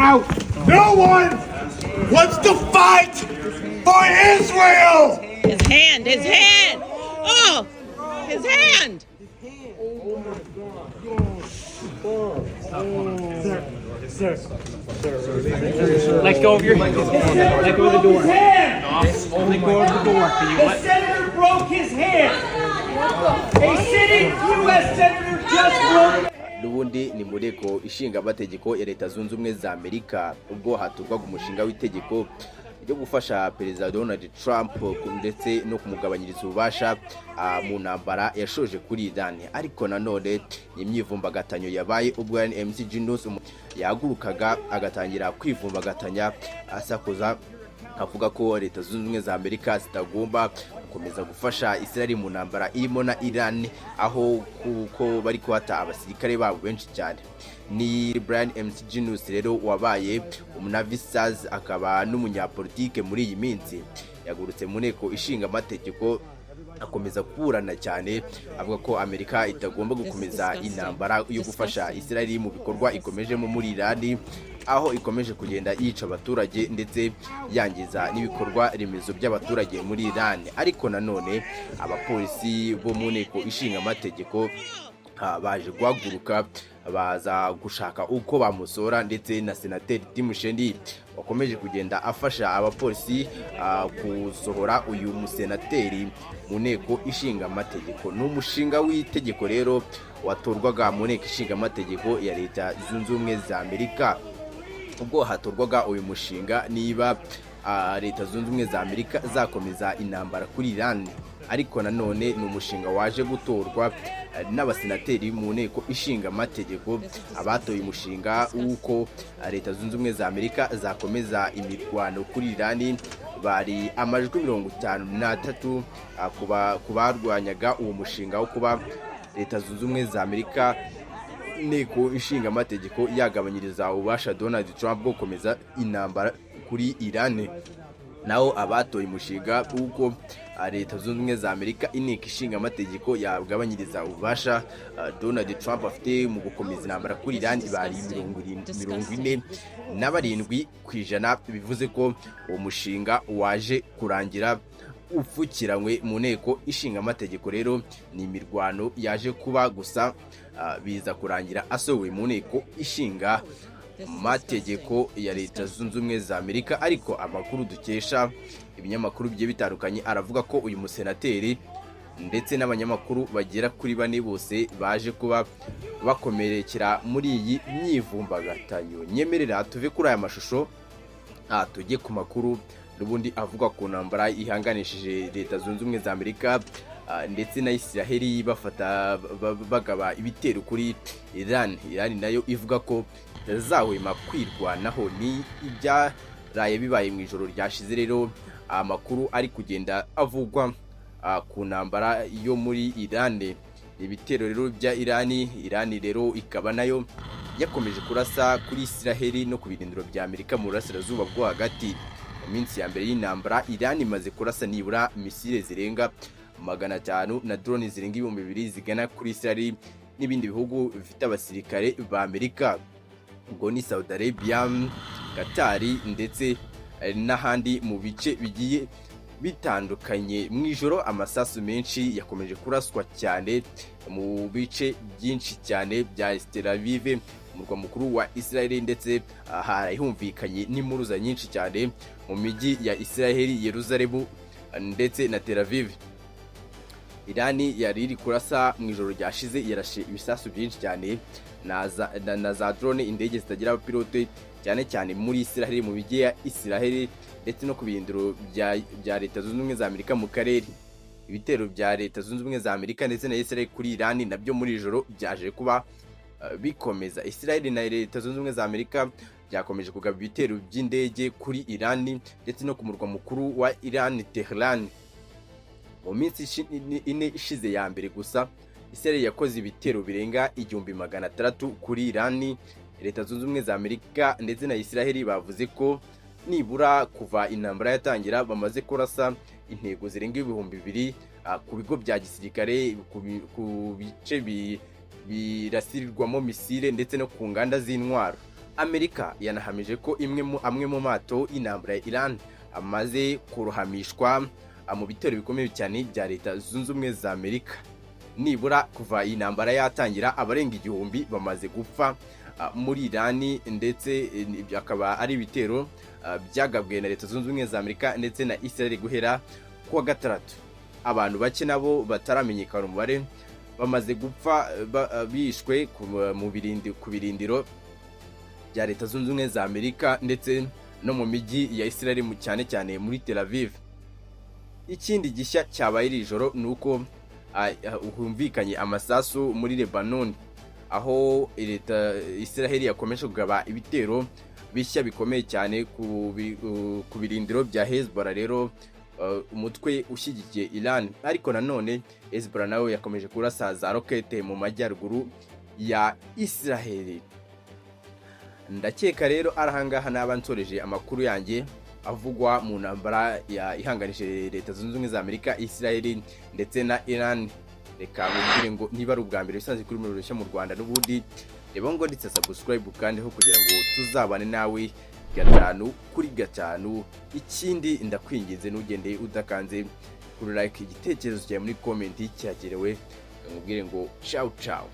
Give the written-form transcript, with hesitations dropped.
Out. No one wants to fight for Israel. His hand, his hand. Oh, his hand. Let go of your hand. Let go of the door. Let go of the door. Can you The let? senator broke his hand. A sitting U.S. senator just broke N'ubundi ni mu Nteko Ishinga Amategeko ya Leta Zunze Ubumwe za Amerika, ubwo hatorwaga umushinga w'itegeko ryo gufasha Perezida Donald Trump ndetse no kumugabanyiriza ububasha mu ntambara yashoje kuri Iran. Ariko nanone ni imyivumbagatanyo yabaye ubwo MC Genius yahagurukaga agatangira kwivumbagatanya, asakuza, avuga ko Leta Zunze Ubumwe za Amerika zitagomba gukomeza gufasha Israel mu ntambara irimo na Iran, aho kuko bari kuhata abasirikare babo benshi cyane. Ni Brian MC Genius rero wabaye umu Navy SEAL, akaba n'umunyapolitike muri iyi minsi. Yagurutse mu Nteko Ishinga Amategeko, akomeza kuburana cyane, avuga ko Amerika itagomba gukomeza intambara yo gufasha Israel mu bikorwa ikomejemo muri Iran, aho ikomeje kugenda yica abaturage ndetse yangiza n'ibikorwa remezo by'abaturage muri Iran. Ariko nanone abapolisi bo mu Nteko Ishinga Amategeko baje guhaguruka, baza gushaka uko bamusora, ndetse na Senateri Tim Schenk wakomeje kugenda afasha abapolisi gusohora uyu musenateri mu Nteko Ishinga Amategeko. Ni umushinga w'itegeko rero watorwaga mu Nteko Ishinga Amategeko ya Leta Zunze Ubumwe za Amerika, ubwo hatorwaga uyu mushinga niba Leta Zunze Ubumwe za Amerika zakomeza intambara kuri Iran. Ariko nanone ni umushinga waje gutorwa n'abasenateri mu Nteko Ishinga Amategeko. Abatoye umushinga w'uko Leta Zunze Ubumwe za Amerika zakomeza imirwano kuri Iran bari amajwi 53 ku barwanyaga uwo mushinga wo kuba Leta Zunze Ubumwe za Amerika, Inteko Ishinga Amategeko yagabanyiriza ububasha Donald Trump bwo gukomeza intambara kuri Iran. Naho abatoye umushinga w'uko Leta Zunze Ubumwe za Amerika, Inteko Ishinga Amategeko yagabanyiriza ububasha Donald Trump afite mu gukomeza intambara kuri Iran bari 47%. Bivuze ko uwo mushinga waje kurangira upfukiranywe mu Nteko Ishinga Amategeko. Rero ni imirwano yaje kuba gusa, biza kurangira asohowe mu Nteko Ishinga Mategeko ya Leta Zunze Ubumwe za Amerika. Ariko amakuru dukesha ibinyamakuru bigiye bitandukanye aravuga ko uyu musenateri ndetse n'abanyamakuru bagera kuri bane bose baje kuba bakomerekera muri iyi myivumbagatanyo. Nyemerera tuve kuri aya mashusho, tujye ku makuru n'ubundi avuga ku ntambara ihanganishije Leta Zunze Ubumwe za Amerika ndetse na Isiraheli, bafata bagaba ibitero kuri Iran, Iran nayo ivuga ko itazahwema kwirwanaho. Ni ibyaraye bibaye mu ijoro ryashize. Rero amakuru ari kugenda avugwa ku ntambara yo muri Iran ni ibitero rero bya Irani. Irani rero ikaba nayo yakomeje kurasa kuri Isiraheli no ku birindiro bya Amerika mu burasirazuba bwo hagati. Mu minsi ya mbere y'intambara, Irani imaze kurasa nibura misile zirenga 500 na drone zirenga 2000 zigana kuri Isiraheli n'ibindi bihugu bifite abasirikare ba Amerika, ubwo ni Saudi Arabia, Qatar ndetse n'ahandi mu bice bigiye bitandukanye. Mu ijoro amasasu menshi yakomeje kuraswa cyane mu bice byinshi cyane bya Tel Aviv, umurwa mukuru wa Israel, ndetse hari humvikanye n'impuruza nyinshi cyane mu mijyi ya Israel, Yerusalemu ndetse na Tel Aviv. Irani yari iri kurasa mu ijoro ryashize, yarashe ibisasu byinshi cyane na za drone, indege zitagira abapilote, cyane cyane muri Israel, mu mijyi ya Israel ndetse no ku birindiro bya Leta Zunze Ubumwe za Amerika mu karere. Ibitero bya Leta Zunze Ubumwe za Amerika ndetse na Israel kuri Irani nabyo muri ijoro byaje kuba bikomeza. Israel na Leta Zunze Ubumwe za Amerika byakomeje kugaba ibitero by'indege kuri Irani ndetse no ku murwa mukuru wa Iran, Tehran. Mu minsi 4 ishize ya mbere gusa, Israel yakoze ibitero birenga 1600 kuri Irani. Leta Zunze Ubumwe za Amerika ndetse na Israel bavuze ko nibura kuva intambara yatangira bamaze kurasa intego zirenga 2000 ku bigo bya gisirikare, ku bice birasirirwamo misile ndetse no ku nganda z'intwaro. Amerika yanahamije ko imwe mu amwe mu mato y'intambara ya Iran amaze kurohamishwa mu bitero bikomeye cyane bya Leta Zunze Ubumwe za Amerika. Nibura kuva iyi ntambara yatangira, abarenga 1000 bamaze gupfa muri Irani, ndetse ibyo akaba ari ibitero byagabwe na Leta Zunze Ubumwe za Amerika ndetse na Israel guhera kuwa gatandatu. Abantu bake nabo bataramenyekana umubare bamaze gupfa bishwe ku birindiro bya Leta Zunze Ubumwe za Amerika ndetse no mu mijyi ya Israel, cyane cyane muri Tel Aviv. Ikindi gishya cyabaye iri joro ni uko humvikanye amasasu muri Lebanon, aho leta Israel yakomeje kugaba ibitero bishya bikomeye cyane ku birindiro bya Hezbollah rero, umutwe ushyigikiye Iran. Ariko nanone Hezbollah nawe yakomeje kurasa za rokete mu majyaruguru ya Israel. Ndakeka rero arahangaha naba nsoreje amakuru yanjye avugwa mu ntambara ya ihanganije Leta Zunze Ubumwe za Amerika, Israel ndetse na Iran. Reka mubwire ngo niba ari ubwa mbere bisanzwe kuri Muriro mu Rwanda n'ubundi, reba ngo ndetse subscribe kandi ho kugira ngo tuzabane nawe gatanu kuri gatanu. Ikindi, ndakwinginze, ntugende udakanze kuri like. Igitekerezo cyawe muri comment cyagerewe. Nkubwire ngo ciao ciao.